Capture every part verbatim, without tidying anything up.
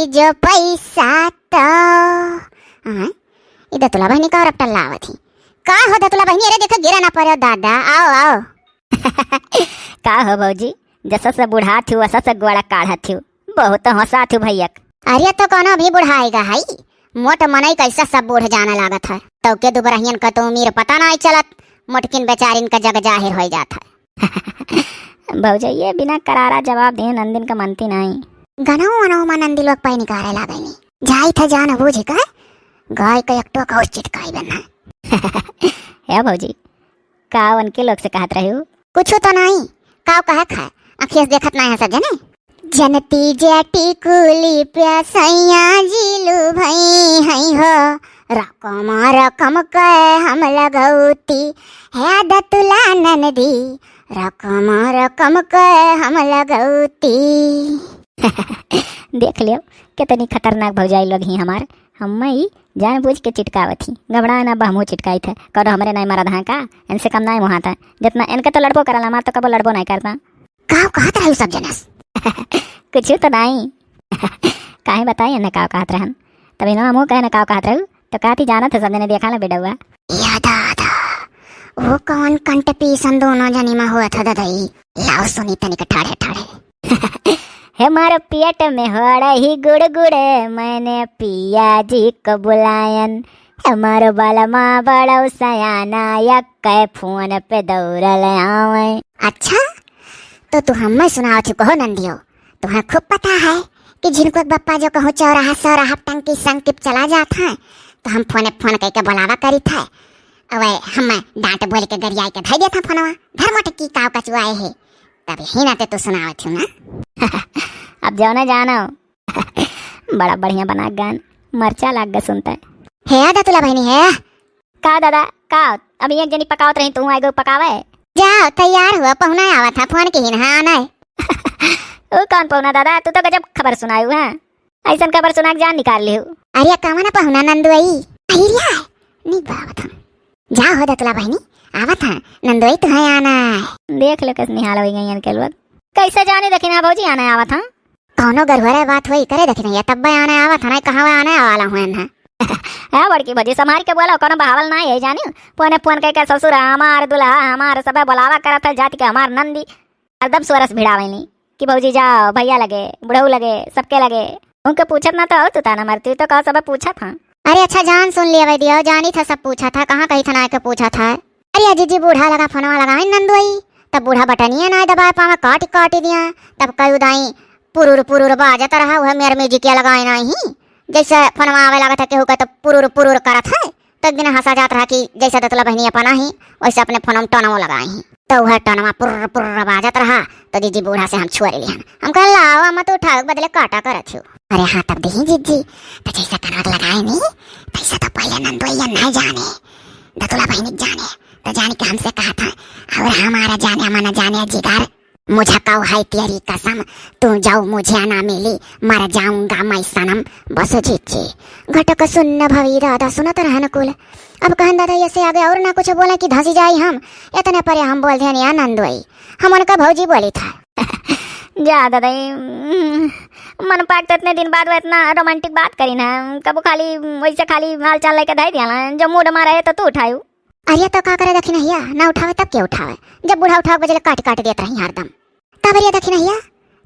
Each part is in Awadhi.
जो पैसा तो। हाँ, ई दतुला बहिनी का और अब टल्लावत ही। का हो दतुला बहिनी, अरे देखो गिरा ना पड़ो दादा, आओ, आओ। का हो भौजी, जसा से बुढ़ात हो, वसा से गोड़ा काढ़त हो। बहुत हंसात हो भैया। अरे तो कोनो भी बुढ़ाएगा है, मोट मनई कैसा सब बूढ़ जाने लागत है। तो के दुबरहियन का तो उम्र पता नहीं चलत, मोटकिन बेचारिन का जग जाहिर हो जात है। भौजइये बिना करारा जवाब दिए नंदिन का मनती नाई। गनऊ वनऊ मा नंदी लोग पै निकारे लागइनी। जाई था जान बूझ का, गाय का एक टोक और चिटकाई बना। हे भौजी, का उनके लोग से कहत रहे हो? कुछ तो नाई, का कहत है, अखियस देखत नाई है सब जने। जनती जेटी कुली प्यासैया जीलू भई हई हो, रकम रकम के हम लगौती, हे दतुला ननदी, रकम रकम के हम लगौती। देख लियो, कितनी खतरनाक भौजाई लोग ही हमार। हम ई जानबूझ के चिटकावत ही, घबराए ना, बहमू चिटकाई थे, करो हमरे नाई मरद हाँ का, इनसे कम नाई मुहाता। जितना इनके तो लड़बो करला, हमार तो कबो लड़बो नाई करता। का कहत रहू सब जनस? कुछ तो नाई। काहे बताई इन्हें का कहत रहन? तभी ना हमहू कहे ना का कहत रहू, तो का थी जानत है सब जने देखा ना बेडौआ। या दादा, वो कौन कंट पीसन दोनों जनी मा हुआ था ददई? लाओ सुनी तनिक ठाड़े ठाड़े। हमार पेट में हो रही गुड़गुड़, मैंने पिया जी को बुलायन। हमार बलमा बड़ौ सयाना, यक्के फोन पे दौड़ल आवे। अच्छा, तो तू हमें सुनाओ चुको हो नंदियो, तुम्हें खूब पता है कि झिनकुक बप्पा जो कहूँ चौराहा सौराहा टंकी संकी पे चला जात है, तो हम फोने फोन करके बुलावा करी थे। अवे हम डांट बोल के गरियाई के धई देत है फोनवा, धर मोटकी काव कचुआए है। तब यही नाते तू सुनावत हूँ ना। अब जाओ ना जानो। बड़ा बढ़िया बना गान, मरचा लाग ग सुनते। हे दतुला बहिनी हे। का दादा, का? अब एक जनी पकावत रही, तू आइगो पकावे? जाओ, तैयार हुआ, पहुना आवत है, फोन किहिन, हाँ, आना है। ओ कौन पहुना दादा, तू तो गजब खबर सुनायू है। ऐसन खबर सुना के जान निकाल लिहू। अरे, कवन पहुना नंदुई? अहिरिया, निक बावत हम। जाओ हो दतुला बहिनी, आवत है, नंदुई तुहे आना है। देख लो, कस निहाल होई गई इनके लोग। कैसे जाने देखी ना भौजी आना आवत है। कौनो गरुहरे बात होई करे देखी ना, ये तब्बे आने आवत है ना, कहाँ आने वाला हुए हैं। है बड़की भौजी, संभाल के बोलो, कौनो बहावल ना है जानी। फोने फोन कह के ससुर हमार, दुल्हा हमार, सबे बुलावा करत है, जाति के हमार नंदी। एकदम सोरस भिड़ावेनी कि भौजी जाओ, भैया लगे, बुढ़ऊ लगे, सबके लगे। उनके पूछत ना तो और तू ताना मारती, तो का सब पूछत हाँ। अरे अच्छा, जान सुन लिया वै दियो, जानी था सब पूछा था, कहाँ कही था ना के पूछा था। अरे जीजी, बूढ़ा लगा फोनवा लगाए नंदुई, तब बूढ़ा बटनिया ना दबाए पावे, काटी काटी दिया, तब कई उदाई पुरुर पुरुर बाजत रहा, वह मेर म्यूजिकिया लगाए नहीं, जैसे फोनवा आवे लागत है केहू के तो पुरुर पुरुर करत है। तो एक दिन हंसा जात रहा कि जैसे दतुला बहिनी अपना ही, वैसे अपने फोन में टोनवो लगाई ही। तो वह टोनवा पुर्र पुर्र बाजत रहा, तो जीजी बूढ़ा से हम छुअर लिहन। हम कहे, "लावा मत उठाओ, बदले काटा करत हो।" अरे हाँ, तब दही जीजी, तो जैसे कनक लगाए नी, तैसे तो पहले नंदोइया नहीं जाने। दतुला बहिनी जाने, तो जान के हमसे कहा था, "और हमारा जाने मना जाने जिगर।" मुझे कहो है तेरी कसम, तू जाओ मुझे ना मिली, मर जाऊंगा मैं सनम। बस जीजी, घटक सुन्न भवी दादा सुनत रहन कुल। अब कहन दादा ऐसे आगे और ना कुछ बोले कि धसी जाई हम। इतने परे हम बोल देन या नंदोई, हम उनका भौजी बोली था। जा दादा, ई, उम, मन पाक तो इतने दिन बाद वो इतना रोमांटिक बात करी ना, कबो खाली वैसे खाली हाल चाल लेके धई दिया ना, जो मूड में रहे तो तू उठायू। अरे तो का करे दखिनहिया, ना उठावे तब के उठावे, जब बूढ़ा उठावे बजले काट काट देत रही हरदम। तब अरे दखिनहिया,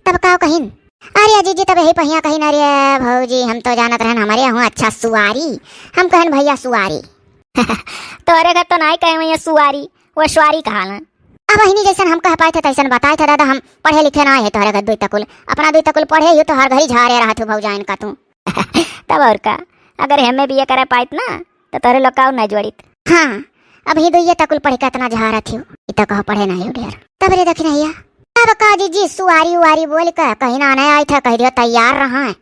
तब का कहिन? अरे जीजी तब यही पहिया कहिन, "अरे भौजी हम तो जानत रहन हमारे यहाँ अच्छा सुआरी।" हम कहन, "भैया सुआरी।" तोरे घर तो नाई कहे वही सुआरी, वो सुआरी कहाला। अब अहिनी जैसन हम कह पाए थे तैसन बताए थे दादा, हम पढ़े लिखे ना है तोहरे घर दुई तकुल, अपना दुई तकुल पढ़े ही तो हर घड़ी झारे रहा थू भौजाइन का तू। तब और का, अगर हमें बीए करे पाइत ना, तो तोरे लोग का और नहीं जोड़ित। हाँ, अब ही दुइये तकुल पढ़ के इतना झारत हियो, इ तो कहो पढ़े नहीं हो ढेर। तब रे दखिनहिया, तब का जीजी सुआरी उआरी बोल के कहीं ना नहीं आई था, कह दियो तैयार रहा है।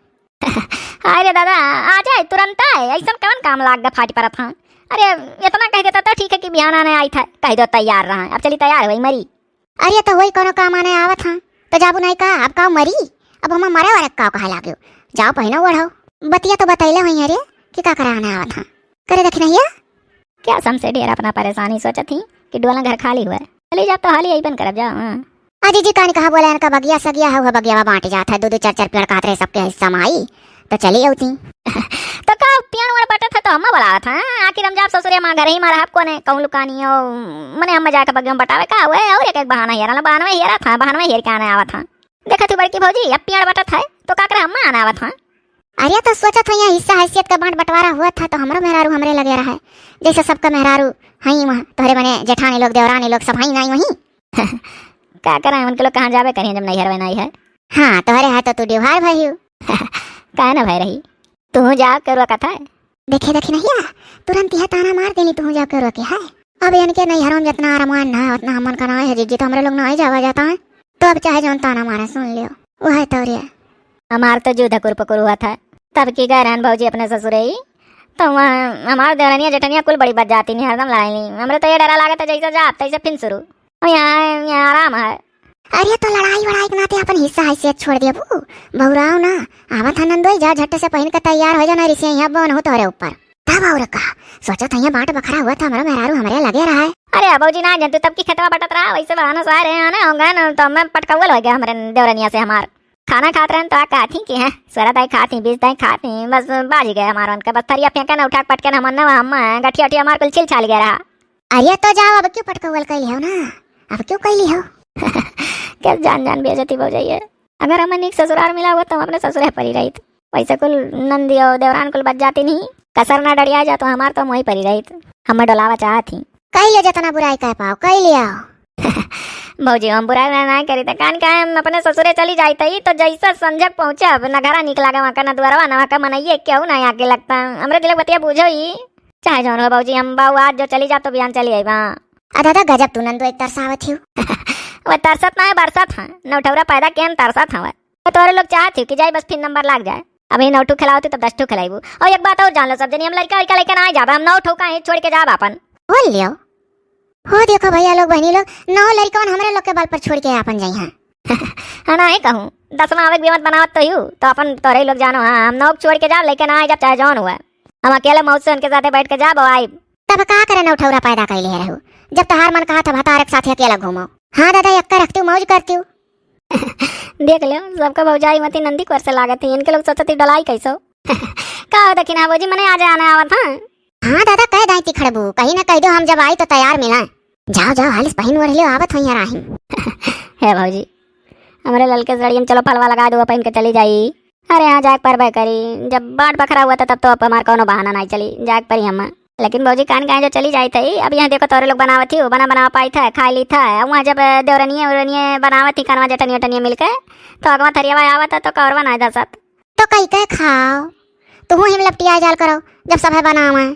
अरे दादा, आ जाए तुरंत आए, ऐसा कौन काम लाग गए फाट परत हाँ। अरे इतना कह देता तो ठीक है कि बिहान आने आई था, कह दो तैयार रहा है, अब चली तैयार हुई मरी। अरे तो वही कोनो काम आने आवत हाँ, तो जाबू नहीं का, अब का मरी, अब हम मरे वाले का कहे लागे, जाओ पहिनो ओढ़ाओ। बतिया तो बतैले हुई अरे कि का कराने आवत हाँ, करे दखिनहिया। क्या समसे ढेर अपना परेशानी सोचत ही कि डोला घर खाली हुआ है। चली जाब तो हाली अइबन करब जा, हाँ। अजी जी कानी कहा बोला इनका बगिया सगिया है, वह बगिया बांट जात है, दो दो चार चार पेड़ काट रहे सबके हिस्सा में आई, तो चली अउती। तो का पेड़ वेड़ बटत है तो हम्मा बोलावत है? आखिर हम जाब ससुरे माँ, घर ही माँ रहब कोने, कहूँ लुकानी हो, मने हम्मा जाके बगिया में बटावे का हुए, और एक एक बहाना हेरा ना, बहानवे हेरा था, बहानवे हेर के आने आवत है। देखत ही बड़की भौजी, अब पेड़ बटत है तो का करे हम्मा आने आवत है। अरे तो सोचत है, यहाँ हिस्सा हैसियत का बांट बंटवारा हुआ था तो हमरो मेहरारू हमरे लगे रहे, जैसे सबका मेहरारू हई वहाँ, तोहरे बने जेठानी लोग, देवरानी लोग सब हई नाई वहीं। का करें, उनके लोग कहाँ जाबे करिए जब नैहर में नाई है। हाँ, तोहरे है तो तू डिवहार भई हो। काहे ना भई रही, तू जाब के रोकत है। देखे देखी नहीं है, तुरंत यह ताना मार देनी, तू जाब के रोके है। अब इनके नैहरों में जितना अरमान ना है उतना हमन का ना है, जिज्जी तो हमरे लोग ना ही जावा जाता है। तो अब चाहे जौन ताना मारे सुन लियो, वो है तोरे। हमार तो जू धकुर पकुर हुआ था, तब की गए रहन भौजी अपने ससुरे ही, तो वहाँ हमार देवरनिया जेठनिया कुल बड़ी बच जाती नहीं, हरदम लड़ाई नहीं। हमरे तो ये डरा लागत है जैसे जाब तैसे फिर शुरू। और यहाँ, यहाँ आराम है। अरे तो लड़ाई वड़ाई के नाते अपन हिस्सा हैसियत छोड़ दिया बू, बौराव ना। आवत है नंदोई, जा झट से पहिन के तैयार हो जा, ना रिसिया यहाँ बन हो तोहरे ऊपर। तब और का, सोचत है यहाँ बांट बखरा हुआ था, हमारा मेहरारू हमरे लगे रहा है। अरे भौजी ना जानते तब की खेतवा बटत रहा, वैसे बहाना सारे आने होंगे ना, तो मैं पटकौल हो गया हमरे देवरनिया से हमार। खाना खात रहन तो आ कहत ही कि हैं, सोरा दाई खात ही, बीस दाई खात ही, बस बाज गए हमार उनका, बस थरिया फेंके ना उठा के पटके ना, हमन ना हम गठिया उठिया हमार कुल छिल छाल गया रहा। अरे तो जाओ, अब क्यों पटकौल कैली हो ना, अब क्यों कैली हो? कैसे जान जान बेइज्जती हो जाइए। अगर हमें नीक ससुराल मिला हुआ तो हम अपने ससुरे परी रहित। वैसे कुल नंदियो देवरान कुल बच जाती नहीं, कसर ना डरिया जा तो हमार तो मोही परी रहित। हमें डोलावा चाहत ही। कह लियो जितना बुराई कह पाओ, कह लियो। भौजी हम बुराई ना, ना करी त कान का हम अपने ससुरे चली जाइत ही तो जैसा संझक पहुँचे अब न घरा नीक लागे वहाँ का, न दुआरवा न वहाँ का मनइये केहू ना आके लगता। हमरे दिल के बतिया बूझो ही। चाहे जौन हो भौजी, हम बाऊ आज जो चली जाब तो बिहान चली आइबा। आ दादा गजब तू नंदो एक तरसावत हियो। वो तरसत ना है, बरसत है। नौठौरा पैदा के हम तरसत हवे। तो तोरे लोग चाहत हियो कि जाई बस फिर नंबर लाग जाए। अभी नौ ठू खिलावती तब दस ठू खिलाइबू। और एक बात और जान लो सब जनी, हम लड़का वड़का लेके ना आई जाब, हम नौ ठू का ही छोड़ के जाब अपन। बोल लियो। हो देखो भैया लोग, बहनी लोग, नौ लड़कवन हमरे लोग के बल पर छोड़ के अपन जाई हैं। हाँ, ना ही कहूँ, दसवाँ आवे के बेमत बनावत तो हियो, तो अपन तोरे लोग जानो, हाँ, हम नौ छोड़ के जाब, लेके ना आई जाब, चाहे जौन हुआ। हम अकेले मौत से उनके साथे बैठ के जाब और आइब। तब का करे नौठौरा पैदा कैले रहू, जब तोहार मन कहा था भतार के साथे अकेला घूमो। हाँ दादा, यक्का रखती हूँ, मौज करती हूँ। देख लो, सबका भौजाई मती नंदी कुंवर से लागत ही, इनके लोग सोचत ही डलाई कैसो। का हो दखिना भौजी, मने आज आने आवत हाँ? हाँ दादा, कह दाई ती खड़बू, कहीं ना कह दो, हम जब आई तो तैयार मिला। जाओ जाओ, हालिस पहिन ओढ़ लियो, आवत होइया राहिम। हे भौजी, हमरे ललके सड़ियन चलो फलवा लगा दो, पहिन के चली जाई। अरे हाँ, जाए के परबे करी, जब बाट बखरा हुआ था तब तो अब हमार कौनो बहाना नहीं चली, जाए के परी हम्मा। लेकिन भौजी कान गाय जो चली जाई थी, अब यहाँ देखो तोरे लोग बनावत ही, बना बना पाई था, खा ली था। अब वहाँ जब देवरनिये उरनिये बनावत ही, कनवा जटनिये उटनिये मिलके, तो अगवा थरियावा आवत है तो कौरवा नहीं दसत। तो कई के खाओ, तुहू हिम लपटिया जाल करो, जब सब है बनावे।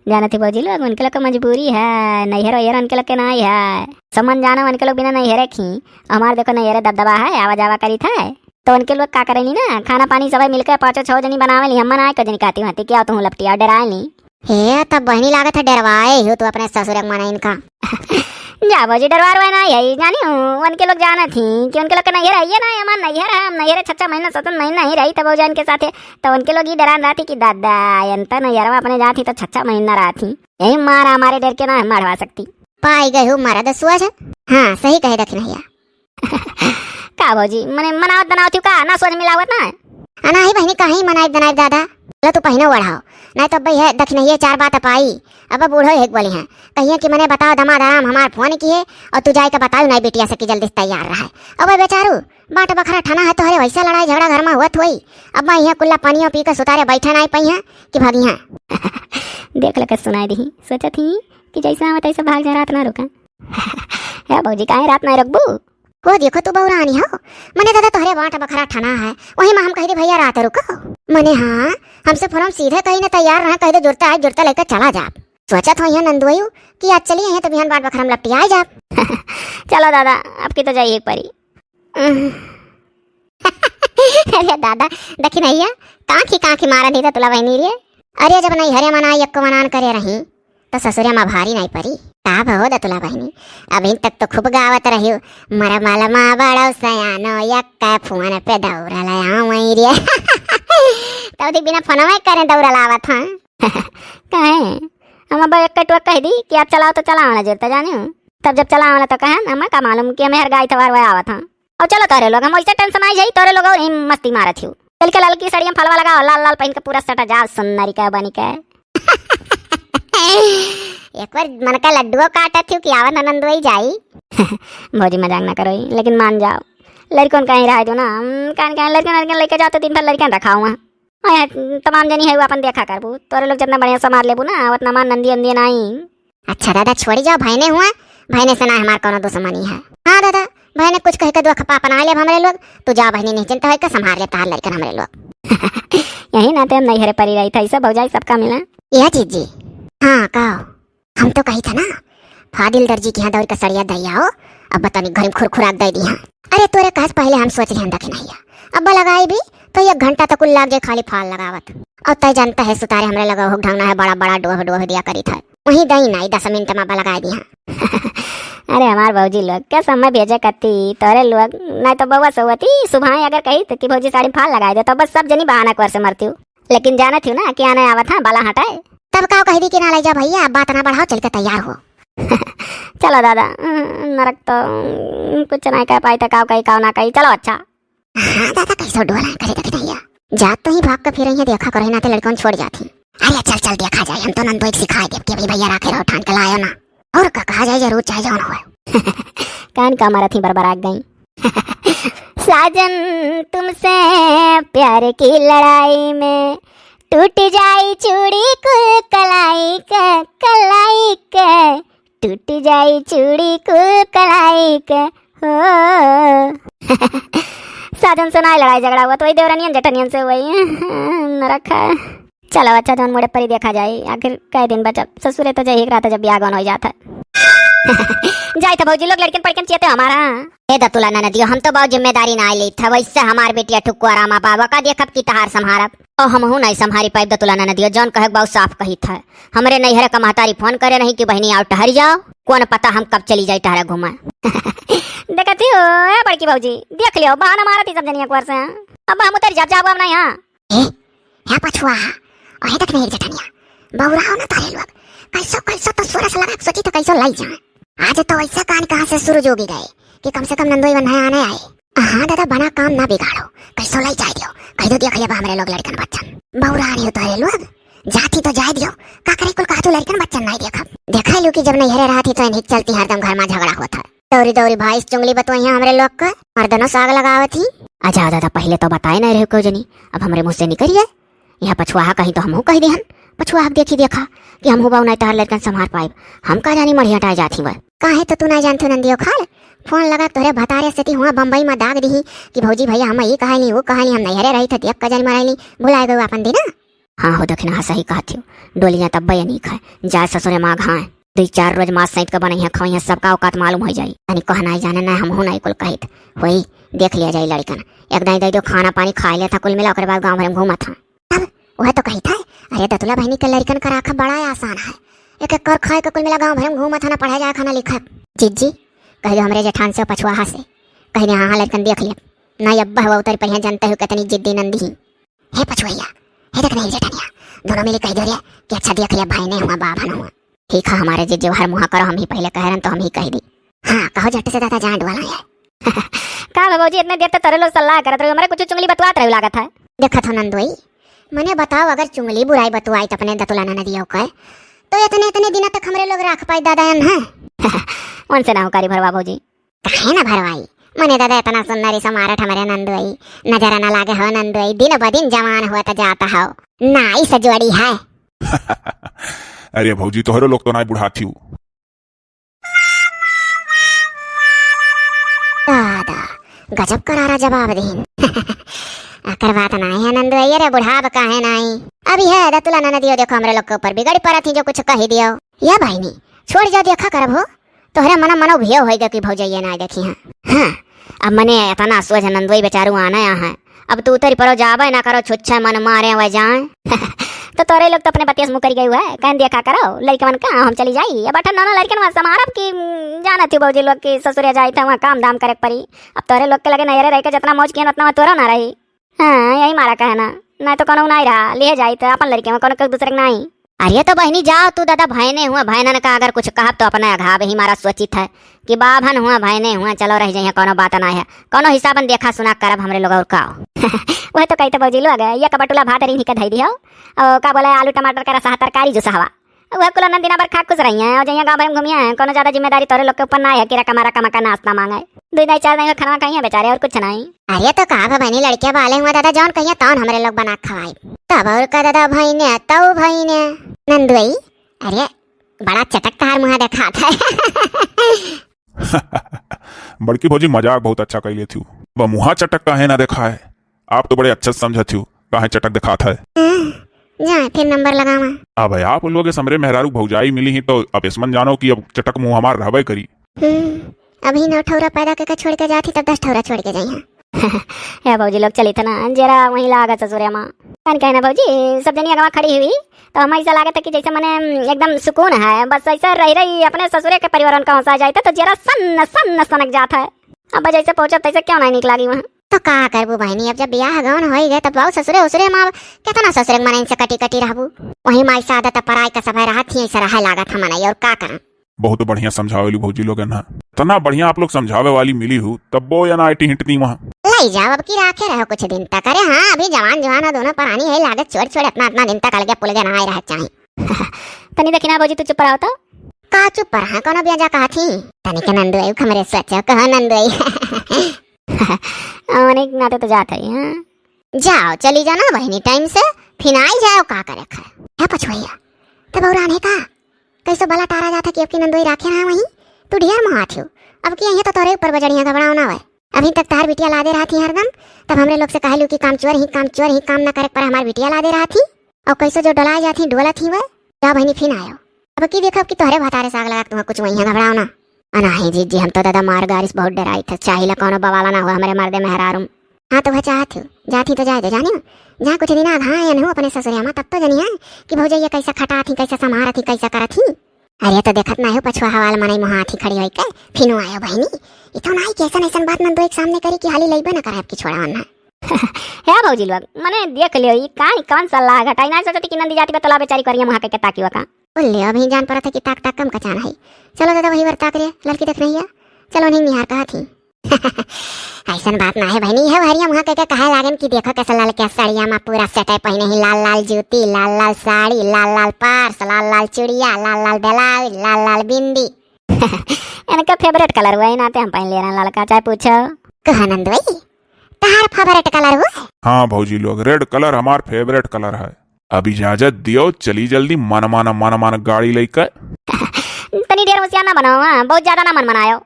जानत ही भौजी लोग, उनके लोग के मजबूरी है, नैहर वैहर उनके लोग के नहीं है। समन जाना उनके लोग बिना नैहरे खी। हमार देखो नैहरे दबदबा है, आवा जावा करी था। तो उनके लोग का करेनी ना, खाना पानी सबे मिलके पाँचों छह जनी बनावे ली, हम मना को जनी कहती हूँ, क्या तुहू लपटिया डराए ली। हे, तब बहनी लागत है डरवाए हो तू अपने ससुर के मना इनका। जा भौजी, डरवा रवा ना यही जानी हूँ, उनके लोग जानत ही कि उनके लोग के नैहर है, ये ना हमार नैहर है, हम नैहर है छह छह महीना, सात सात महीना ही रही तब भौजान के साथे, तो उनके लोग ही डरान रहती कि दादा, अंत नैहर में अपने जाती तो छह छह महीना रहती, यही मारा हमारे डर के ना हम मरवा सकती। पाई गए हो मरद सोच। हाँ, सही कहे दखिनैया। का भौजी, मने मनावत बनावत हूँ का? ना सोच मिलावत ना? आ नाही बहिनी, कहीं मनाइब दनाइब दादा। लो तू पहिनो ओढ़ाओ, नहीं तो अब्बे है दखिनैया चार बात पाई। अब बूढ़ो एक बोली हैं, कहिए कि मने बताओ दमाद आराम हमार फोन किए और तू जाए के बताओ नहीं बिटिया से कि जल्दी से तैयार रहे। अब बेचारू बाट बखरा ठना है तोहरे, वैसा लड़ाई झगड़ा घर में हुआ थोई। अब मैं यहाँ कुल्ला पानियों पी के सुतारे बैठे नहीं पाई हैं कि भागी हैं। देख लेके सुनाई दी, सोचत ही कि जैसा आवत तैसे भाग जा, रात ना रुका। हे भौजी, काहे रात ना रुकबू? हो देखो तू बौरानी हो, मने दादा तोहरे बाट बखरा ठना है, वही में हम कह दी भैया रात रुको। मने हाँ, हमसे फोन में सीधे कही ना तैयार रहे, कह दे जुरता है, जुरता लेकर चला जा। सोचत हो यहाँ नंदुआयु कि आज चली यहाँ तो बिहान बाट बखरा में लपटी आ जा। चलो दादा, आपकी तो जाइए एक परी। अरे दादा, दखिनैया, कांखी कांखी मारा नहीं था तुला बहनी रे। अरे जब नहीं हरे मना यक्को मनान करे रही, तो ससुरे मा भारी नहीं परी। का भो दतुला बहिनी, अभी तक तो खूब गावत रही हो, मरा माला मा बड़ो सयानो यक्का फोन पे दौड़ल आवई रे। तब दी बिना फोनवा करे दौड़ल आवत हाँ। काहे? हम अब एक टुआ कह दी कि आप चलाओ तो चलाओ ना जुरता जाने हो। तब जब चलाओ ना तो कहे हम का मालूम कि हमें हर गाय तवार हुआ आवत हाँ। अब चलो तोरे लोग, हम वैसे टेंशन आई जाई, तोरे लोग और यही मस्ती मारत हो। ललकी ललकी सड़िया में फलवा लगाओ, लाल लाल पहिन के पूरा सटा जाओ सुन्नरी के बनी के। एक बार मन का लड्डुओ काटत थिउ कि आवा ननंदोई जाई। भौजी मजाक ना करो, लेकिन मान जाओ, लड़कन कहीं रह दो ना, हम कान कहीं लड़कन लड़कन लेके जाओ तो दिन भर लड़कन रखाओ वहाँ। अरे, तमाम जनी है वो अपन देखा करबू, तोरे लोग जितना बढ़िया संभार लेबू ना, उतना मान नंदी उंदी नाई। अच्छा दादा, छोड़ी जाओ, भैने हुआ, भैने से ना हमार कौनो दुश्मनी है। हाँ दादा, भैने कुछ कह के दुख पा अपना लेब हमरे लोग, तू जा बहनी, निश्चिंत होके संभार लेब तहार लड़कन हमरे लोग। यही नाते हम नैहरे परी रही था, ई सब भौजाई सबका मिला। या जीजी, हाँ कहो, हम तो कही था ना, फादिल दर्जी के यहाँ दौड़ के सड़िया दई आओ, अब बतानी घर में खुरखुराक दे दी हाँ। अरे तोरे कहस पहले हम सोच लिहन दखिनैया, अब लगाई भी तो एक घंटा तक कुल लाग जाए खाली फाल लगावत। और तय जानता है सुतारे हमरे लगा हुक ढंगना है, बड़ा बड़ा डोह डोह दिया करी था, वहीं दई नाई दस मिनट में अब लगाई दी हाँ। अरे हमार भौजी लोग के समय भेजे कती तोरे लोग, नहीं तो बउआ सोवती सुबह अगर कही तो कि भौजी साड़ी में फाल लगाई दे तो बस सब जनी बहाना कर से मरती हूँ। लेकिन जानत हूँ ना कि आने आवत हाँ बाला हटाए। तब का कह दी कि ना ले जा भैया, अब बात ना बढ़ाओ, चल के तैयार हो। चलो दादा, नरक तो कुछ नहीं कह पाई तो काव कही काव ना कही, चलो अच्छा। हाँ दादा, कैसो डोला करे देख भैया, जात तो ही भाग के फिर यहाँ देखा करे ना ते लड़कन छोड़ जाती। अरे चल चल देखा जाए, हम तो नंदोई के सिखाए देब कि अभी भैया राखे रहो ठान के लायो ना। और का कहा जाए जरूर चाहे जौन होए। कान का मारा थी बरबराक गई। साजन तुमसे प्यार की लड़ाई में टूट जाई चूड़ी कुल कलाई के, कलाई के, टूट जाई चूड़ी कुल कलाई के हो। साजन से नाई लड़ाई झगड़ा हुआ तो वही देवरनियन जेठनियन से हुई। नरक है। चलो अच्छा जौन मुड़े परी देखा जाए, आखिर कई दिन बचब, ससुरे तो जाई एक रात जब बियाह गौन हो जात है। जाई तो भौजी लोग लड़कन पड़कन चियते हमारा। ए दतुला ननदियो, हम तो बहुत जिम्मेदारी ना ले था, वैसे हमार बेटिया ठुकुआ रामा बाबा का देखब कि तहार संभारब। ओ हमहू नहीं संभारी पाइब दतुला ननदियो, जौन कहे बाऊ साफ कही था। हमरे नैहरे का महतारी फोन करे नहीं कि बहनी आओ टहर जाओ, कौन पता हम कब चली जाई टहरे घूमे। देखती हो ए बड़की भौजी, देख लियो बहाना मारत ही सब जनिया कुआर से। अब हम उतर जाब, जाब अब नहीं हाँ। ए, हे पछुआ, ओहे देख नहीं जेठनिया, बौराओ ना तारे लोग, कैसो कैसो तो सोरस लगा के सोची तो कैसो लाई जाए। आज तो ऐसा कान कहाँ से सूरज उगी गए कि कम से कम नंदोई बन्हा आने आए। हाँ दादा, बना काम ना बिगाड़ो, कैसो लाई जाए दियो, कह दो देख लेबा हमरे लोग लड़कन बच्चन। बौरा रही हो तारे लोग, जाती तो जाए दियो, का करे कुल कहा तू लड़कन बच्चन नहीं देखब। देखा लू कि जब नैहरे रहती तो इन्हीं के चलती हरदम घर में झगड़ा होता। दौरी दौरी भाई से चुंगली बतवइया हमरे लोग का, मर्दनो साग लगावत ही। अच्छा दादा, पहले तो बताए नहीं रहे कोई जनी, अब हमरे मुँह से निकल गए। यहाँ पछुआहा कहीं तो हमहू कह देहन, पछुआहा के देखी देखा कि हमहू बाऊ नहीं तहार लड़कन संभार पाइब। हम का जानी मढ़िया टाए जात ही वह। काहे तो तू नहीं जानते नंदियो खाल, फोन लगा तोहरे भतारे से ती हुआ बम्बई में दाग दिही कि भौजी भैया हम ई कहानी वो कहानी हम नैहरे रही थे देख का जानी मराइली, भुलाए गए अपन दिन। हाँ हो दखिनहा, सही कहत हो, डोलियाँ तब्बे अनीक है, जाए ससुरे माँ घाए। दुई चार रोज मांस सैंत के बनइहे, खवइहे, सबका औकात मालूम होइ जाई। तनी कहनाई जाने ना, हमहू नाई कुल कहित। होई, देख लिया जाई लड़िकन। एक दाई दे दो खाना पानी खाए लेत ह कुल मिला, ओकरे बाद गाँव भर में घूमत ह। तब वह तो कहित है, अरे दतुला बहिनी के लड़िकन का राखब बड़ा आसान है। एक एक कर खाए के कुल मिला गाँव भर में घूमत ह, ना पढ़े जाए, खाना लिखब। जिज्जी, कह दो हमरे जेठान से पछुआहा से, कह दे हाँ, हाँ लड़िकन देख लिया। ना अब्बा हुआ उतर पर जानते हो कितनी जिद्दी नंदी ही। हे पछुआइया, हे देख नहीं जेठनिया, दोनों मिली कह दो रे कि अच्छा देख लिया भाई नहीं हुआ, बाभन हुआ। ठीक है, हमारे जे जेवहर मुहा करो, हम ही पहले कह रहे हैं तो हम ही कह दी। हाँ, कहो झट से दादा जान डुआला है। का बा भौजी, इतने देर तक तोरे लोग सलाह करत रहे, हमरे कुछ चुंगली बतवात रहे लागत है। देखत हो नंदोई, मने बताओ, अगर चुंगली बुराई बतवाई त अपने दतुला ननदियो के, तो इतने इतने दिन तक हमरे लोग रख पाई दादा अन है। उनसे ना हो करी भरवा भौजी। काहे ना भरवाई, मने दादा इतना सुंदर ही समारठ हमरे नंदोई, नजर ना लागे हो नंदोई, दिन ब दिन जवान होत जाता हो, नाई से जोड़ी है। अरे भौजी, तोहरे लोग तो नाई बुढ़ात ही। दादा, गजब करारा जवाब दीन। अकर बात नाई है नंदोई, अरे बुढ़ाब काहे नाई? अभी है दतुला ननदियो देखो हमरे लोग के ऊपर बिगड़ परत ही जो कुछ कह दियो। या बहिनी, छोड़ जा, देखा करब हो। तोहरे मना मनो भियो होई गयो कि भौजैया नाई देखी हैं। हाँ, अब मने इतना सोच नंदोई बेचारू आना यहाँ है। अब तू उतरी परो जाबे ना करो, छुच्छे मन मारे हुए जाए। तो तोरे लोग तो अपने बतिया से मुकर गई हुआ है, कहन देखा करो, लड़कवन का हम चली जाई। अब अठन नौना लड़कन वहाँ समारब की, उम, जानत ही भौजी लोग की ससुरे जाई थे वहाँ काम धाम करे के परी। अब तोरे लोग के लगे नैहरे रह के जितना मौज किया उतना वहाँ तोरो ना रही। हाँ, यही मारा कहना, नहीं तो कोनो नाई रहा, लिए जाई तो अपन लड़के में कोनो के दूसरे के नाई। अरे तो बहिनी जाओ तू दादा, भयने हुआ, भयनन का अगर कुछ कहब तो अपने अघाब ही मारा सोचित है कि बाभन हुआ, भयने हुआ, चलो रह जाइए, कोनो बात ना है, कोनो हिसाबन देखा सुना करब हमरे लोग और का। वह तो कही तो भौजी लोग, एक बटुला भात रिन्ही के धई दिहो, और का बोले, आलू टमाटर का रसहा तरकारी जुसहवा। वह कुल नंदिना भर खा खुश रही हैं, और जइया गाँव भर में घूमिया हैं, कोनो ज्यादा जिम्मेदारी तोरे लोग के ऊपर ना है कि रकमा रकमा का नाश्ता मांगे। दो दाई चार दाई खाना खाइए बेचारे, और कुछ नहीं। अरे तो का बा बहिनी, लड़किया बाले हुआ दादा, जौन कहिए तौन हमरे लोग बना के खवाई। तब और का दादा, भइने तौ भइने। नंदुई, अरे बड़ा चटक तहार मुँह देखात है। बड़की भौजी मजाक बहुत अच्छा कइ लेत हू। अब मुँहा चटक काहे ना देखाए? आप तो बड़े अच्छा समझत हू, काहे चटक देखात है? हाँ, जा फिर नंबर लगावा। अब आप लोग के समरे मेहरारू भौजाई मिली ही तो अब इसमन जानो कि अब चटक मुँह हमार रहबे करी। हम्म, अभी नौ ठौरा पैदा करके छोड़ के जाती, तब दस ठौरा छोड़ के जाई हैं। हे भौजी लोग, चली था ना, जरा वहीं लागा ससुरे माँ। कान कहे ना भौजी, सब जनी अगवा खड़ी हुई, तो हम ऐसा लागत है कि जैसे मने एकदम सुकून है, बस ऐसा रही रही अपने ससुरे के परिवारन का हंसा जाए तो जरा सन्न सन्न सनक जात है। अब जैसे पहुँचब तैसे क्यों नहीं निक लागी वहाँ। तो का करबू बहिनी, अब जब बियाह गौन होई गए तब बाऊ ससुरे उसुरे माँ, कितना ससुरे के मनइन से कटी कटी रहबू। वही माई से आदत पराई का सभे रहत ही ऐसे रहे लागत हमन, और का करम। बहुत बढ़िया समझावेलू भौजी लोगन हा। इतना बढ़िया आप लोग समझावे वाली मिली हू, तब्बो या ना आइटी हिंटती वहाँ। लई जाओ, अब की राखे रहो कुछ दिन तक। अरे हाँ, अभी जवान जवान है दोनों परानी है, लागत छोड़ छोड़ इतना इतना दिन तक अलगे पुलगे ना आए रह चाहे। तनी देखी ना भौजी, तू चुप रहो तो। का चुप रहा, कोनो बिया जा कहा थी? तनी के नंदुई, हमरे सोचो, कहो नंदुई। अनेक नाते तो जात है, हाँ? जाओ, चली जाना बहिनी टाइम से, फिर आई जाओ, का करे खाए। हे पछुआइया, तब और आने का? कैसे बला टारा जाता कि अब की नंदोई राखे रहा वहीं? तू ढेर मुहा थियो। अब की यहीं तो तोरे ऊपर बजड़िया, घबराओ ना वै। अभी तक तार बिटिया लादे रहा थी हरदम, तब हमरे लोग से कहलू कि काम चोर ही, काम चोर ही, काम ना करे पर हमार बिटिया लादे रहा थी। और कैसे जो डोला जाती, डोला थी वै। जा बहिनी, फिर आयो। अब की देखो, अब की तोहरे भतारे साग लगा, तुम्हें कुछ वहीं है, घबराओ ना। अनाही जीजी, हम तो दादा मार गारिस बहुत डराई थे, चाहिला कोनो बवाला ना हुआ हमरे मर्दे मेहरारू। हाँ, तो वह चाहत हूँ, जात ही तो जाए दे, जानी हो। जहाँ कुछ दिन आधा आयन हूँ अपने ससुरिया में, तब तो जनिया कि भौजैया कैसे खटात ही, कैसे संभारत ही, कैसे करत ही। अरे, तो देखत ना हो, पछुआ हवाल मनई मुहा हाथी खड़ी होई के, फिनो आयो बहिनी। ई तो नाई कि ऐसन, ऐसन बात नंदोई के सामने करी कि हाली लइबे ना करे आपकी छोड़ा वन्ना। हे भौजी लोग, मने देख लियो, ई कहानी कौन सा लाग हटाई ना सोचती कि नंदी जाती बतला बेचारी करिया मुहा के, के ताकी वका। बोल ले, अभी जान पड़त है कि ताक ताक कम कचान है। चलो दादा, वही बर ताक रे, लड़की देख नहीं है। चलो नहीं निहार कहा थी। ऐसन बात ना है बहनी, है हरिया मुहा के, के कहे लागन कि देखो कैसे लाल के साड़िया में पूरा सेट है, पहने ही लाल लाल जूती, लाल लाल साड़ी, लाल लाल पर्स, लाल लाल चूड़िया, लाल लाल ब्लाउज, लाल लाल बिंदी। इनका फेवरेट कलर हुआ है, नाते हम पहन ले रहे हैं ललका, चाहे पूछो। कहा नंदोई, तहार फेवरेट कलर हुआ है? हाँ भौजी लोग, रेड कलर हमार फेवरेट कलर है। अब इजाजत दियो, चली जल्दी, मन माना, मन माना गाड़ी लइके। तनी ढेर होशियार ना बनाओ, हाँ, बहुत ज्यादा ना मन मनायो।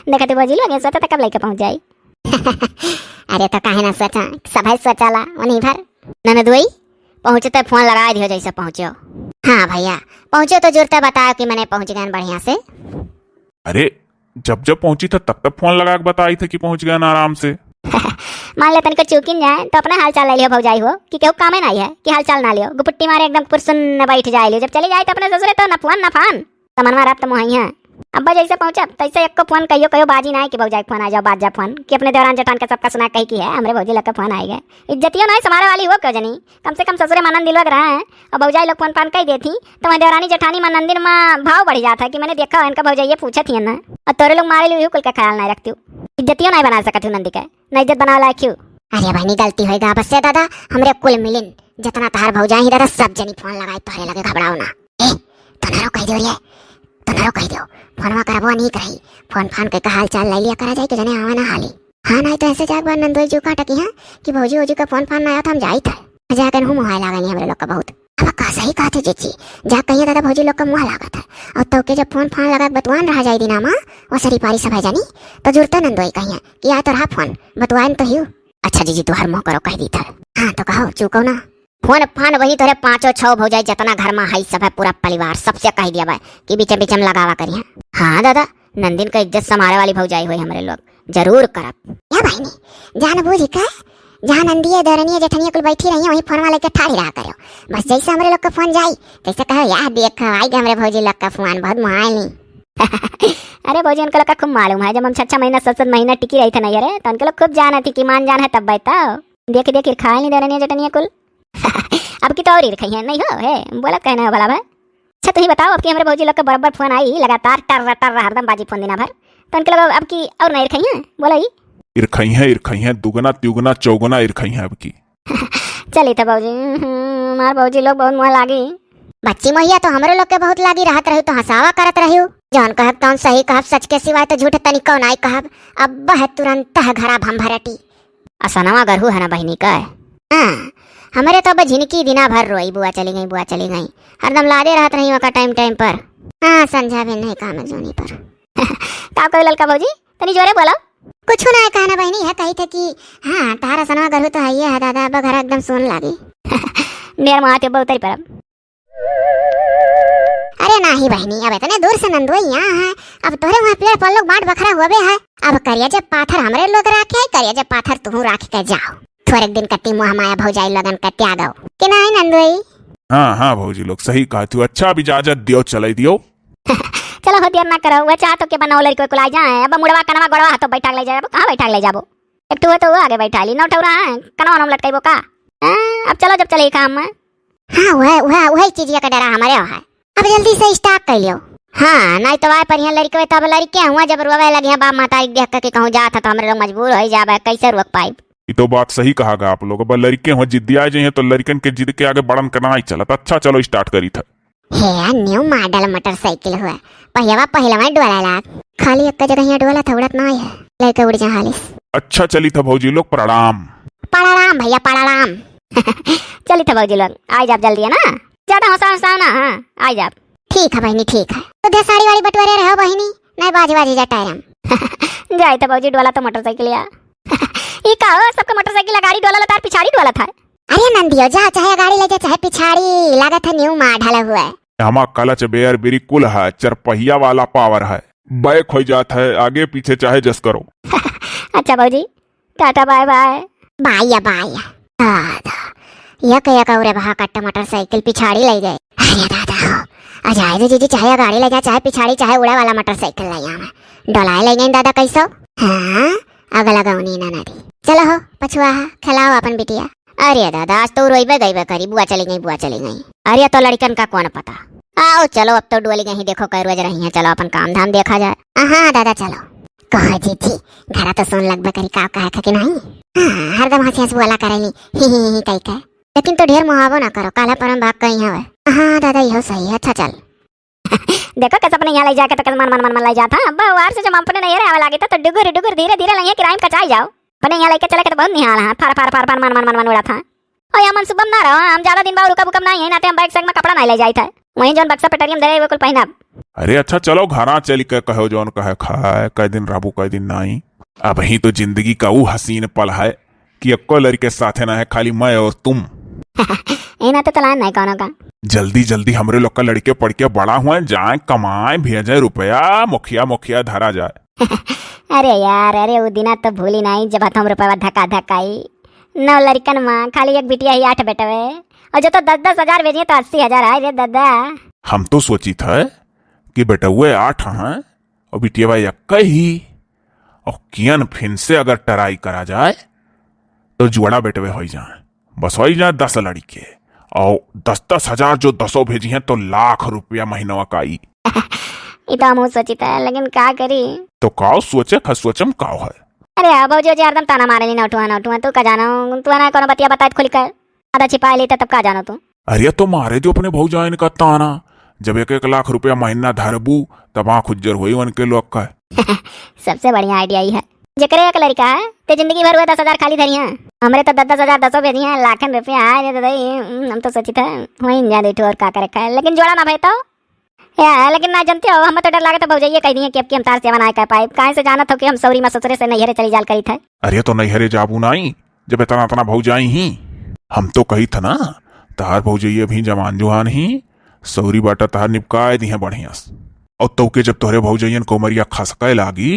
देखा तू भौजी लोग, सोचा था कब लइके पहुँच जाई। अरे तो काहे ना सोचा, सभे सोचाला उन्हीं भर। ननदुई, पहुँचते फोन लगाए दियो जैसे पहुँचो। हाँ भैया, पहुँचो तो जुरते बताओ कि मने पहुँच गए बढ़िया से। अरे, जब जब पहुँची था तब तब फोन लगा के बताई था कि पहुँच गए ना आराम से। मान ले तनिको चूकिन जाए तो अपने हाल चाल ले लियो भौजाई हो, कि केहू कामे ना आई है कि हाल चाल ना लियो, गुपुट्टी मारे एकदम पुरसुन बैठ जाए लियो, जब चली जाए तो अपने ससुरे तो न फोन न फान। समनवा रात तो मुहाई है। अब जैसे पहुँचब तैसे एको फोन कहियो, कहियो बाजी ना है कि भौजाई फोन आ जाओ, बाज जा फोन कि अपने देवरान जेठान के सबका सुना कही कि है हमरे भौजी लोग के फोन आए गए। इज्जतियों ना है समारे वाली हो क्यों जनी, कम से कम ससुरे मानन दिलवा के रहा है। और भौजाई लोग फोन फान कही देती तो वह देवरानी जेठानी मा नंदिन मा भाव बढ़ जाता है कि मैंने देखा इनका भौजाइये पूछत ही है ना। और तोरे लोग मारे लिए कुल का ख्याल ना रखती हूँ, इज्जतियों ना बना सकती हूँ नंदी के, ना इज्जत बनावे लायक हूँ। अरे बहनी गलती होएगा बस से दादा, हमरे कुल मिलिन जितना तहार भौजाई ही दादा सब जनी फोन लगाए तोहरे लगे, घबराओ ना। ए, तोनरो कह दियो रे, तोनरो कह दियो, फोनवा करबो नहीं करही, फोन फान के हाल चाल ले लिया करा जाए कि जने आवे ना हाली। हाँ, नहीं तो ऐसे जाके बार नंदोई जी काटा की, हाँ, कि भौजी वौजी का फोन फान ना आया तो हम जाई था। जाकर हूँ मुहाय लागनी हमरे लोग का बहुत। अब का सही कहत है जीजी, जा कहिए दादा भौजी लोग का मुँह लागत है। और तो के जब फोन फान लगा के बतवान रहा जाए दिना मा, वो सरी पारी सब है जानी, तो जुरते नंदोई कहिए कि आ तो रहा फोन, बतवान तो हियो। अच्छा जीजी, तू हर मुँह करो कह दी था। हाँ तो कहो, चूको ना। फोन फान वही तोरे पाँचों छौ भौजाई जितना घर मा है सब है पूरा परिवार, सबसे कह दिया बा कि बीचे बीचे में लगावा करिए। हाँ दादा, नंदिन का इज्जत संभाले वाली भौजाई हुई हमरे लोग। जरूर करब। या बहिनी, जान बूझ के जहाँ नंदिये, देवरनिये, जेठनिये कुल बैठी रही, वहीं फोनवा लेके ठाढ़ी रहा करो। बस जैसे हमरे लोग का फोन जाई, तैसे कहो, "या देखो, आई गए हमरे भौजी लोग का फोन, बहुत मोहाइल नी।" अरे भौजी, उनके लोग का खूब मालूम है, जब हम छह छह महीना, सात सात महीना टिकी रही थे नहीं, अरे, तो उनके लोग खूब जानत थी कि मान जान है तब बैठो। देखी देखी खाए नी देवरनिये, जेठनिये कुल। अब की तो और ही रखी है, नहीं हो, हे, बोलत कहना है भला भाई। अच्छा, तुही बताओ, अब की हमरे भौजी लोग के बराबर फोन आई लगातार, टर टर हरदम बाजी फोन दिना भर, तो उनके लोग अब की और नहीं रखी हैं, बोला ही। इरखइहें, इरखइहें, दुगना, तिगुना, चौगुना इरखइहें अब की। चली त भौजी, हम्म, हमार भौजी लोग बहुत मुँह लागी। बच्ची मोहिया तो हमरो लोग के बहुत लागी, रहत रही तो हँसावा करत रही। जौन कहब तौन सही कहब, सच के सिवाय तो झूठ तनिको नाई कहब। अब है तुरंत है घरा भम भरटी। असनवा गरहू है ना बहिनी का? हाँ, हमरे तो अब झिनकी दिना भर रोई, बुआ चली गई, बुआ चली गई। हरदम लादे रहत रही ओका टाइम टाइम पर। हाँ, संझा भी नहीं काम जोनी पर। का कहे ललका भौजी? तनी जोरे बोलो। कुछ ना है कहना बहिनी, है कही थे कि हाँ, तहार असनवा गरहू तो है, ये है दादा, अब घर एकदम सुन लागी। ढेर महाते बहुतरी परब। अरे नाही बहिनी, अब इतने दूर से नंदुआ यहाँ है, अब तोहरे वहाँ पेड़ पर लोग बाँट बखरा होबे है, अब करिया जब पाथर हमरे लोग राखे है, करिया जब पाथर तुहू राख के जाओ। थोड़े दिन कत्ती मोह माया भौजाई लगन के त्यागो। कि नाही नंदुई? हाँ, हाँ भौजी लोग, सही कहा तू। अच्छा, अब इजाजत दियो, चले दियो। चलो हो, देर ना करो, वह चाह तो के बनाओ, लड़को को लाई जाए। अब मुड़वा कनवा गोड़वा हाथों बैठा के ले जाए, अब कहाँ बैठा के ले जाबो? एक ठो है तो वो आगे बैठा ली, नौ ठौरा है, कनवा नम लटकाइबो का? हाँ, अब चलो जब चले काम में। हाँ, वह, वह, वही चीज का डरा हमारे है। अब जल्दी से स्टार्ट कर लियो। हाँ, नहीं तो आए पर यहाँ लड़के, तब लड़के हुआ जब रोवे लगे हैं बाप महतारी देख के कहूँ जात है तो हमरे लोग मजबूर हो जाबे, कैसे रोक पाइब? ई तो बात सही कहा गा आप लोग। अब लड़के हुआ जिद्दिया जाइए तो लड़कन के जिद के आगे बढ़न के ना ही चलत। अच्छा चलो स्टार्ट करी था। हे, न्यू मॉडल मोटरसाइकिल हुआ, पहियावा पहिलवा डोला लाग, खाली एक जगह यहाँ डोला था, उड़त ना है, लेके उड़ जा हालिस। अच्छा चली था भौजी लोग, प्रणाम। प्रणाम भैया, प्रणाम। चली था भौजी लोग, आई जाब जल्दी है ना, ज्यादा हौसला हौसला ना, हाँ, आई जाब। ठीक है बहिनी, ठीक है। तो दे साड़ी वाड़ी बटोरे रहो बहिनी, नहीं बाजी बाजी जा टायरम। जाए था भौजी, डोला तो मोटरसाइकिल या। ई का हो, सबके मोटरसाइकिल गाड़ी डोला लतार पिछाड़ी डोला था। अरे नंदियो, जा चाहे गाड़ी ले जा चाहे पिछाड़ी, लागत है न्यू मॉडल हुआ है। हमा क्लच बेयर ब्रेक कुल है, चरपहिया वाला पावर है, बैक हो जात है, आगे पीछे चाहे जस करो। अच्छा भौजी, tata bye bye. Bye bye. दादा, यक यक औरे बहा कट्टा मोटरसाइकिल पिछाड़ी ले गए। अरे दादा हो, आ जाए दे जीजी, चाहे गाड़ी ले जा, चाहे पिछाड़ी, चाहे उड़े वाला मोटरसाइकिल ले आवे। डोलाए ले गए दादा कैसो। हाँ, अगला गौनी ना नदी। चलो हो, पछुआ हा, खिलाओ अपन बिटिया। अरे दादा, आज तो रोइबे गईबे करी, बुआ चली गई, बुआ चली गई। अरे तो लड़कन का कौन पता। आओ चलो, अब तो डोली गई, देखो कै रोज रही हैं, चलो अपन काम धाम देखा जाए। हाँ दादा चलो। कहो जीजी, घरा तो सोन लगबे करी, का कहे था कि नहीं? हाँ, हरदम हंसी हंसी बोला करेली, ही ही ही कह के। लेकिन तो ढेर मुहावो ना करो, काला परम भाग कहीं हवे। हाँ दादा, यहो सही है, अच्छा चल। देखो कैसे अपने यहाँ ले जाके तो कैसे मन मन मन मन ले जात है। अब वार से जब अपने नहीं रहे लागे तो, तो डुगुर डुगुर धीरे धीरे लइहे किराइन कचाई जाओ। अपने यहाँ लेके चले के तो बहुत निहाल है, फर फर फर फर मन मन मन मन उड़ात है। और यहाँ मन सुबह ना रहो, हम ज्यादा दिन बाद रुकब उकब नहीं है, नाते हम बैग सैग में कपड़ा नहीं ले जाइत है, वहीं जौन बक्सा पेटरियम दे रहे वो कुल पहनब। अरे अच्छा चलो घरा चल के कहो जौन कहे खाए, कई दिन रहबू कई दिन नहीं। अब ही तो जिंदगी का ऊ हसीन पल है कि एक्को लड़के साथे ना है, खाली मैं और तुम। ए ना तो तलान नहीं कौनो का। जल्दी जल्दी हमरे लोग का लड़के पढ़ के बड़ा हुए, जाए कमाए, भेजे रुपया, मुखिया मुखिया धरा जाए। अरे यार, अरे उ दिना तो भूली नहीं जब हथों रुपया धक्का धक्काई। नौ लड़कन माँ, खाली एक बिटिया ही आठ बेटवे, और जो तो दस दस हजार भेजिए तो अस्सी हजार आए रे दादा। हम तो सोची था कि बेटवे आठ हैं और बिटिया एक ही, और कियन फिन से अगर टराई करा जाए तो जुआड़ा बेटवे होई जाए, बस होई जाए दस लड़के, और दस दस हजार जो दसो भेजी हैं तो लाख रुपया महीनवा का आई। ई तो हमहू सोचित है, लेकिन का करी? तो काव सोचे खा, सोचम काव है? अरे हाँ, भौजी, भौजी हरदम ताना मारे ली, नौटुआ, नौटुआ, तू का जानो, तू ना कोनो बतिया बताए खुल के, आधा छिपा ली तब का जानो तू? अरे तो मारे जो अपने भौजाइन का ताना, जब एक एक लाख रुपया महीना धरबू, तब आँख उज्जर होई उनके लोग का। सबसे बढ़िया आइडिया ई है, जेकरे एक लड़का है, ते जिंदगी भर वह दस हजार खाली धरी हैं, हमरे तो दस दस हजार दसो भेजी हैं, लाखन रुपया है, ये तो दई, हम्म, हम तो सोचित है, वहीं जा दे और का करे का है, लेकिन जोड़ा ना भाई तो। या, लेकिन ना जानते हो, हमें तो डर लागत है भौजइये कह दिए कि अब की हम तार सेवा ना कर पाए, काहे से जानत हो कि हम सौरी माँ ससुरे से नैहरे चली जाल करी थे। अरे तो नैहरे जाबू नाई, जब इतना इतना भौजाई ही। हम तो कही था ना, तार भौजइये अभी जवान जुहान ही, सौरी बाटा तार निपकाए दी है बढ़िया से। और तो के जब तोहरे भौजइयन को उमरिया खसके लागी,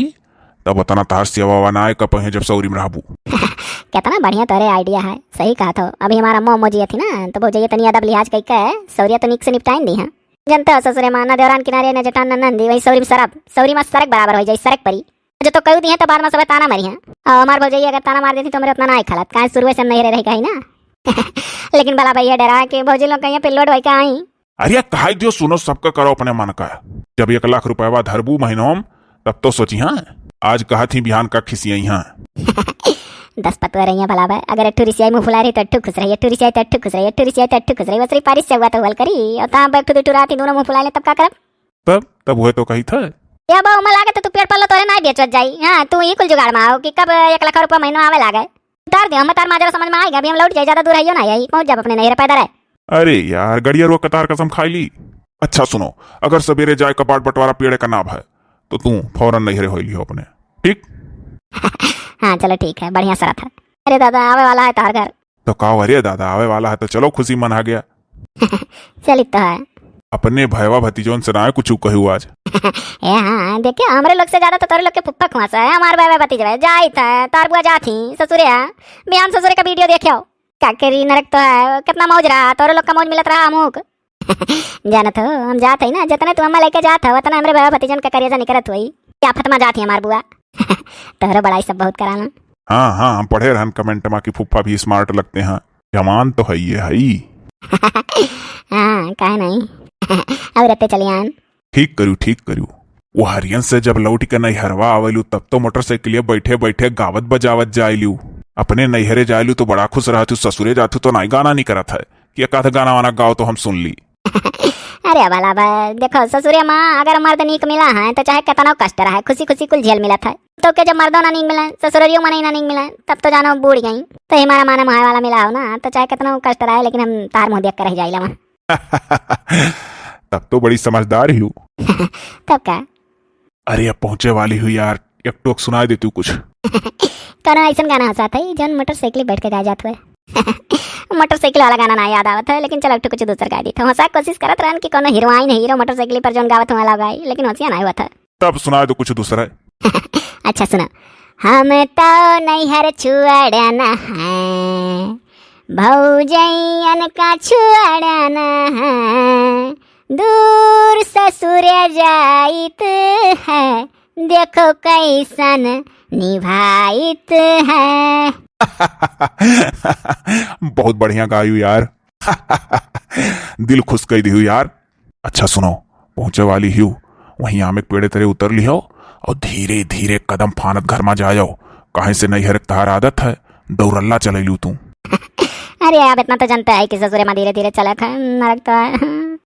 तब इतना तार सेवा वनाए का पहे जब सौरी में रहबू। कितना बढ़िया तोहरे आइडिया है, सही कहा तो। अभी हमारा अम्मा अम्मो जी थी ना, तो भौजइये तनी अदब लिहाज कई के सौरिया तो निक से निपटाइन दी है। जनते हो ससुरे माँ, न देवरान किनारे, न जेठान, न नंदी, वही सौरी में सरप, सौरी माँ सरक बराबर हो जाई, सरक परी। जो तो कह दी है तो बाद में सब ताना मारी हैं। और हमार भौजाई अगर ताना मार देती तो मेरे उतना ना आई खलत, काहे शुरुए से हम नहीं रह, रह गई ना। लेकिन भला भैया डरा के भौजी लोग कहीं पे लोड होके आई। अरे कहाई दियो, सुनो सबका करो अपने मन का। जब एक लाख रुपया धरबू महीनों में, तब तो सोची हाँ। आज कहत ही बिहान का खिसियाई हाँ। दस पतवा रही हैं भला बे, अगर एक ठो रिसियाई मुँह फुला रही तो एक ठो खुश रही, एक ठो रिसियाई तो एक ठो खुश रही, एक ठो रिसियाई तो एक ठो खुश रही, बस रिपारी से हुआ तो हुआ करी, और तहाँ बैठ ठो दू ठो रात ही दोनों मुँह फुला ले तब का करब? तब, तब वह तो कही था। या बा उमर लागे तो तू पेड़ पल्लो तोरे ना बेचत जाई। हाँ, तू ही कुल जुगाड़ में आओ कि कब एक लाख रुपया महीना आवे लागे। उतार दे, हम तार माजरा समझ में आएगा, अभी हम लौट जाई, ज्यादा दूर है यो ना, यही पहुँच जाब अपने नैहरे पैदल है। अरे यार, गड़िया रुआ कतार कसम खाई ली। अच्छा सुनो, अगर सवेरे जाए का बाट बंटवारा पेड़े का नाभ है, तो तू फौरन नैहरे होई लियो अपने, ठीक? हाँ, चलो ठीक है, बढ़िया शरत है। अरे दादा, आवे वाला है तार घर। तो का, अरे दादा, आवे वाला है तो चलो, खुशी मना गया। चलित तो है। अपने भयवा भतीजोन से ना कुछ कहू आज। ए हाँ, देखियो, हमरे लोग से ज्यादा तो तोरे लोग के फुफ्फा खुआसा है, हमार भयवा भतीजवा है, जाइत है, तार बुआ जात ही, ससुरे है, बिहान ससुरे का वीडियो देखियो। का करी, नरक तो है, कितना मौज रहा, तोरे लोग का मौज मिलत रहा अमुक। जानत हो, हम जात है ना, जितने तू अम्मा लेके जात हो, उतना हमरे भयवा भतीजन का करेजा निकरत होई। क्या फतमा जात ही हमार बुआ। तोहरो बड़ाई सब बहुत कराना। हाँ, हाँ, हम पढ़े रहन comment मा कि फूफा भी smart लगते हैं। जवान तो है ये, है। हाँ, काहे नहीं। अब रहते चलियान। ठीक करू, ठीक करू। वो हरियन से जब लौट के नैहरवा आवेलू, तब तो मोटरसाइकिलिया बैठे बैठे गावत बजावत जाइलू। अपने नैहरे जाइलू तो बड़ा खुश रहतू, ससुरे जातू तो नाई गाना नहीं करत है कि एक आध गाना वाना गाओ तो हम सुन ली। अरे भला बा, देखो ससुरे माँ, अगर मर्द नीक मिला है तो चाहे कितना कष्ट रहे, खुशी खुशी कुल झेल मिलत है। तो के जब मर्दो ना नीक मिले, ससुरियो मने ना नीक मिले, तब तो जानो बूढ़ गई। तो हमारा माने मुहाय वाला मिला हो ना, तो चाहे कितना कष्ट रहे, लेकिन हम तार मुँह देख कर रह जाइला वहाँ। तब तो बड़ी समझदार ही हूँ। तब का? अरे, अब पहुँचे वाली हूँ यार, एक टोक सुनाई देती हूँ कुछ। कौनो ऐसन गाना हंसात है जौन मोटरसाइकिल बैठ के गाए जात हुए। मोटरसाइकिल वाला गाना ना याद आवत है, लेकिन चलो, एक ठो कुछ दूसर गाए देते हैं। हंसा कोशिश करत रहन कि कौनो हीरोइन, हीरो मोटरसाइकिल पर जौन गावत हुआ वाला गाई, लेकिन हंसिया ना हुआ था। तब सुनाए दो कुछ दूसरा। अच्छा सुना। हम तो नैहर छुअड़न है, भौजैयन का छुअड़न है, दूर ससुर जाइत है, देखो कैसन निभाइत है। बहुत बढ़िया गायू यार। दिल खुश कर दिहू यार। अच्छा सुनो, पहुँचे वाली हियो, वहीं आमे के पेड़े तरे उतर लिहो और धीरे धीरे कदम फानत घर मा जायो, काहे से नैहर के तहार आदत है, दौरल्ला चलैलू तू। अरे, अब इतना तो जनते है कि ससुरे मा धीरे धीरे चलक है, नरक तो है।